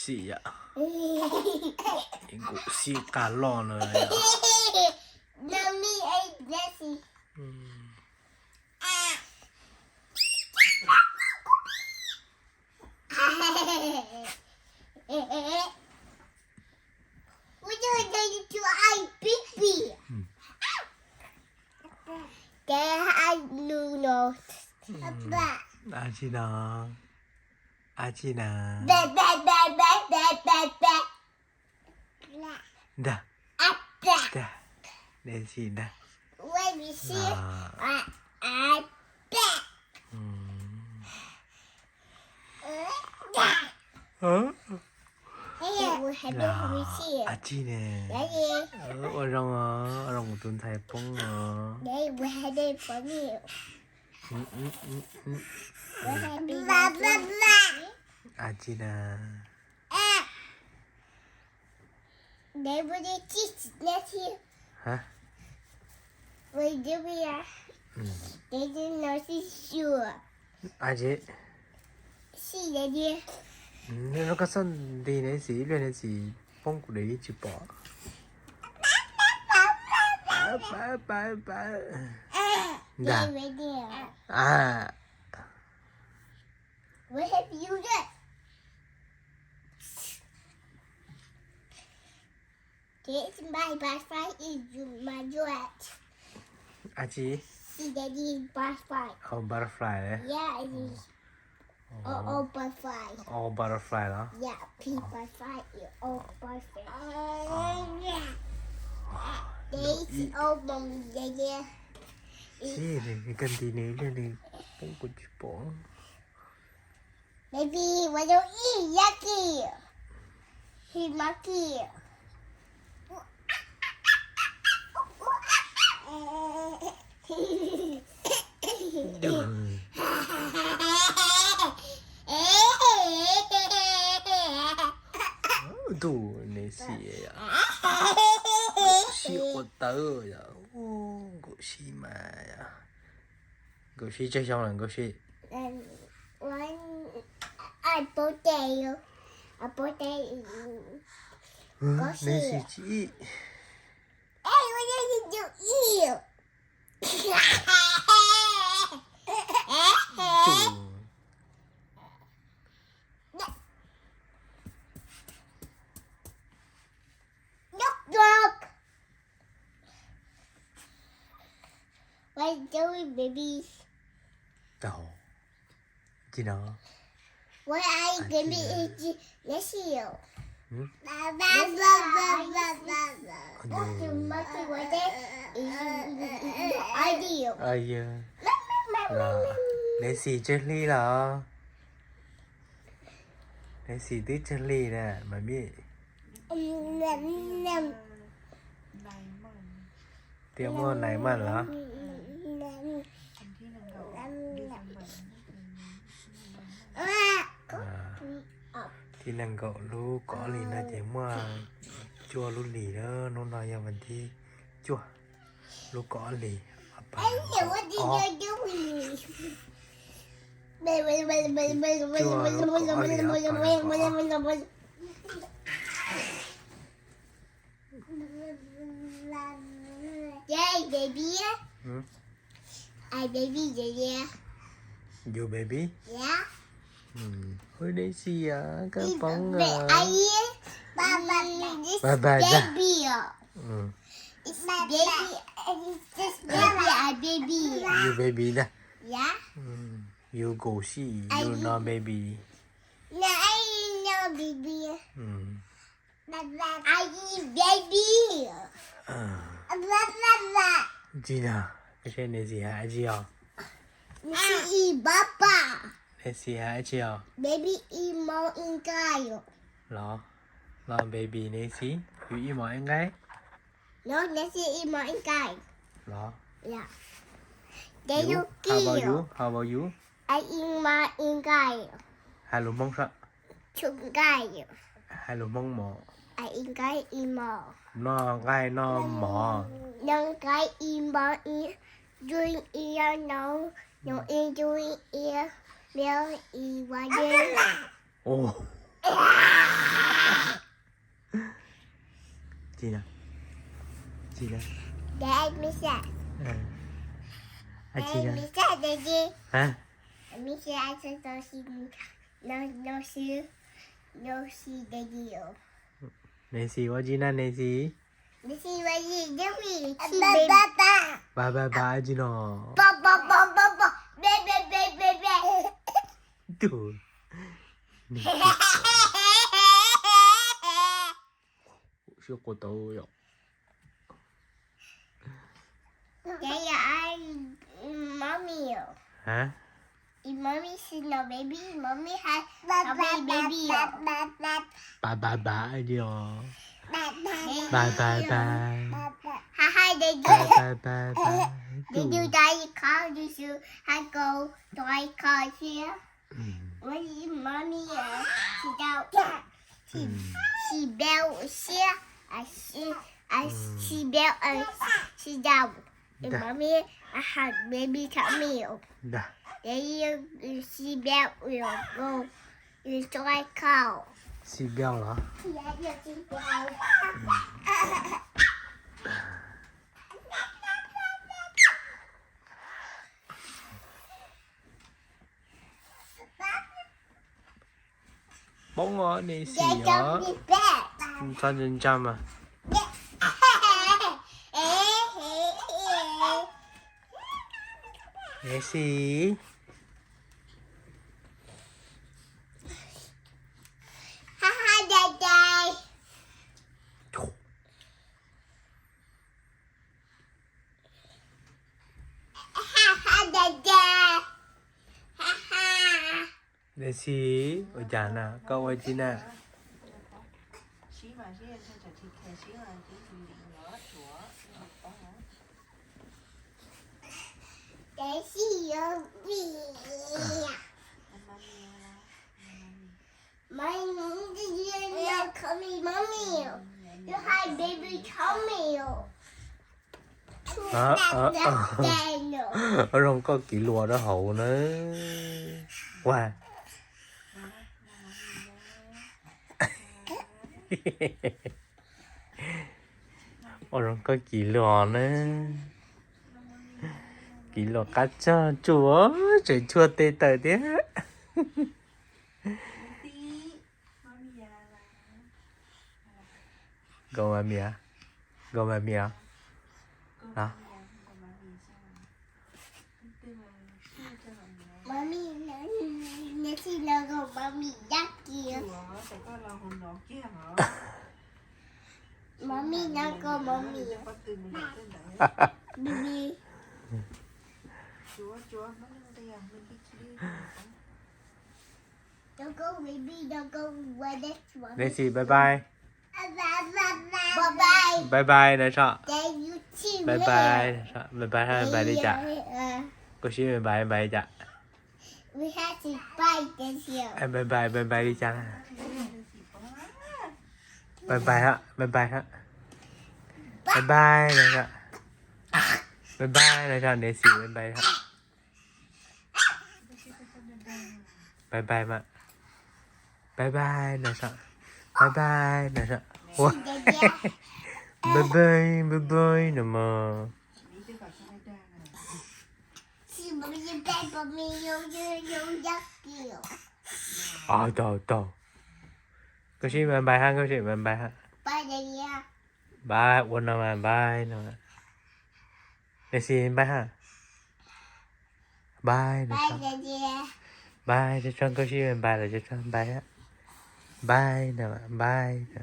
Xim yom. Nkaum xim qas loj no yom. Dab tsi no? Dab tsi na? Ntag. Ntag. Dab tsi ntag? Dab tsi ne? Ua zoo os, ua zoo kuv tus ntxhais poob os. Dab tsi na? Dab tsi? Koj txhob nti ne, Xim, ib pliag ne Xim poob kuv dev tsis pom. Ntag. Dab tsi? Oh, butterfly. Oh, butterfly los? Xim, koj nti ne, ib pliag ne poob kuv tsis pom. Baby, what do you eat? Yucky. He's monkey. Ntuj, ne Xim, Xim quav tawv yom, Nkaum Xim mas yom. Nkaum Xim tsawg xyoo lawm Nkaum Xim? Ne Xim tsis ib. Tau. Tsis no. Ne Xim tsawg hli los? Ne Xim twb tsawg hli na mas mi. Tias muaj nine months los? Thib nees nkaum lub kaum ob hlis no ces muaj cuaj lub hlis na, hnub no yog vas thib cuaj lub kaum ob hlis. Baby, baby, baby. Your baby? Yeah. Ui, Daisy à, koj poob rồi. Bye bye. Baby. It's baby. It's just baby, I baby. Your baby ntag. Yeah. You go see, you no baby. No, I no baby. I eat baby. Tsis yog, Nancy hais tsis yog. Nancy eat papa. Nancy hais tsis yog. Baby eat mom eat guy. Los, los baby Nancy, you eat mom and guy. No, Nancy eat mom and guy. Los. Yeah. Then you, you how about kill. You? How about you? I eat mom and guy. Hais lus Hmoob saib. Chewing gum. Hais lus Hmoob mom. I eat gum, eat mom. Noj nqaij noj mov. Noj nqaij eat mom, eat, drink eat, no, no eat, drink eat, milk eat, water. Oh. Tsis no. Tsis no. Daddy, Miss. Daddy, Daddy. Hả? Miss, I just don't see, no, no see, no see Daddy. Nancy, what you know, Nancy? Nancy, what you doing? Ba, ba, ba, you know. Ba, ba, ba, ba, ba. Ba, ba, ba, ba, ba. Dude. Nancy. Siab qua tau yom. Daddy, I, mommy. Hả? Mommy, she's no baby. Mommy has a big baby. Ba, ba, ba, đi os. Ba, ba, ba. Ha, ha, daddy. Ba, ba, ba, ba. Daddy, daddy, call you, so I go, so I call here. Ua li mami, she down, she, she bell siab, a, she, a, she bell, a, she down. Mami, a, ha, baby, tell me. She bell, go, so I call. She bell los? Poob os, Nancy os. Txhob ntshai ntshai mas. Nancy. Nancy, ua cas na, koj ua tsi na? Mommy, you have baby tummy. Ua zoo koj kiv luas rau hauv na. Ua, ua zoo koj kiv luas na. Kiv luas qab tsuag tsuag, tseem tshuaj teg tawm thiab. Go mami, go mami. Mami, no go mami dab kiag. Mami, no go mami. Baby. Don't go, baby, don't go. What is wrong? Nancy, bye bye. Bye bye. Bye bye, nói sao? Bye bye, nói sao? Bye bye, bye bye đi chả. Cô Sip bye bye, bye bye đi chả. We have to bye this year. Bye bye, bye bye đi chả. Bye bye hả, bye bye hả. Bye bye, nói sao? Bye bye, nói sao? Nancy, bye bye hả. Bye bye mà. Bye bye, nói sao? Bye bye, nói sao? Ua. Bye bye, bye bye, no mà. Ờ, tau, tau. Koj sib bye bye ha, koj sib bye bye ha. Bye, ua no mas bye no. Nancy bye ha. Bye no. Bye, Tsob Tsob, koj sib bye bye los, Tsob Tsob bye ha. Bye no, bye no.